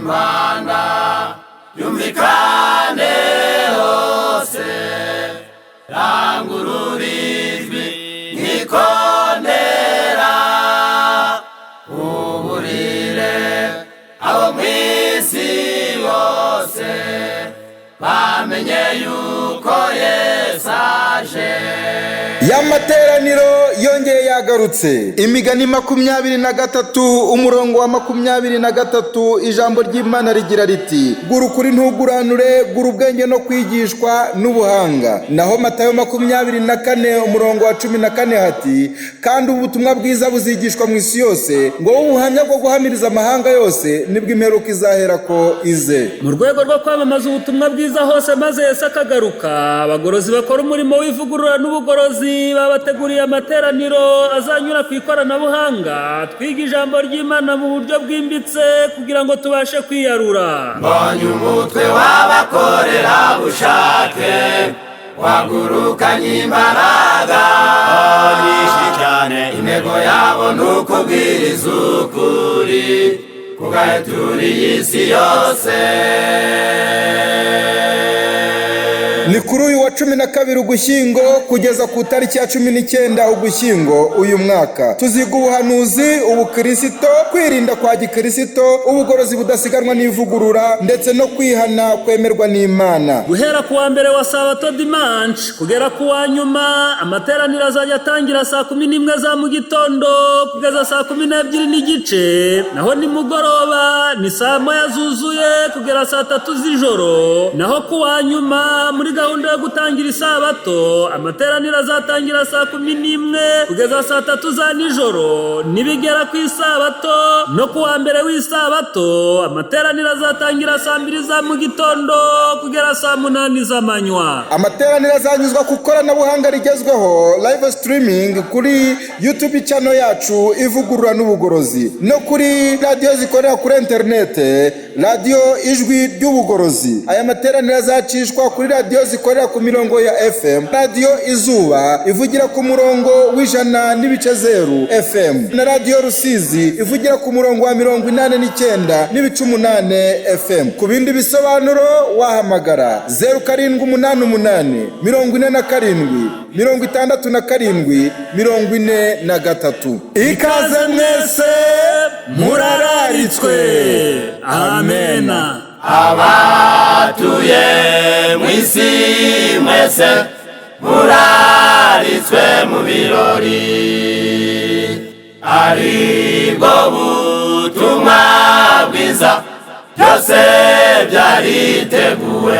Impanda yumvikane hose, rangurura ijwi nk'ikondera, uburire abo mu isi bose, bamenye yuko Yesu aje. Y'amateraniro yongeye yagarutse. Imigani 23, umurongo wa 23, ijambo ry'Imana rigira riti: "Gura ukuri, ntuguranure, gura ubwenge no kwigishwa n'ubuhanga." Naho Matayo 24, umurongo wa 14 hati: "Kandi ubutumwa bwiza buzigishwa mu isi yose ngo bube ubuhamya bwo guhamiriza amahanga yose, nibwo imperuka izahera ko ize." Mu rwego rwo kwamamaza ubutumwa bwiza hose maze Yesu akagaruka, abagorozi bakora umurimo w'ivugurura n'ubugorozi babateguriye amateraniro azanyura ku ikoranabuhanga, twiga ijambo ry'Imana mu buryo bwimbitse kugira ngo tubashe kwiyarura. Mbonye umutwe w'abakorerabushake wagurukanye imbaraga nyinshi cyane. Intego yabo ni ukubwiriza ukuri kugaheturiye isi yose. Ni kuri uyu wa 12 Ugushyingo kugeza ku tariki ya 19 Ugushyingo uyu mwaka. Tuziga ubuhanuzi, ubukirisito, kwirinda kwa gikirisito, ubugorozi budasiganwa n'ivugurura, ndetse no kwihana kwemerwa n'Imana. Guhera ku wa mbere wa sabato, dimanche, kugera ku wa nyuma, amateraniro azajya atangira saa 11 za mu gitondo kugeza saa 12:30. Naho nimugoroba ni saa 1 zuzuye kugera saa 3 z'ijoro. Naho ku wa nyuma, muri gahunda yo gutangira isabato, amateraniro azatangira saa 11 kugeza saa 3 za nijoro. Nibigera ku isabato no ku wa mbere w'isabato, amateraniro azatangira saa 2 za mu gitondo kugera saa 8 z'amanywa. Amateraniro azanyuzwa ku ikoranabuhanga rigezweho, live streaming, kuri YouTube channel yacu Ivugurura n'Ubugorozi, no kuri radiyo zikorera kuri interinete, Radiyo Ijwi ry'Ubugorozi. Aya materaniro azacishwa kuri radiyo zikorera ku mirongo ya FM: Radiyo Izuba ivugira ku murongo wa 100.0 FM, na Radiyo Rusizi ivugira ku murongo wa 89.8 FM. Ku bindi bisobanuro wahamagara 0788 47 67 43. Ikaze mwese, murararitswe. Amena. Abatuye mu isi mwese, muraritswe mu birori, aribwo butumwa bwiza, byose byariteguwe.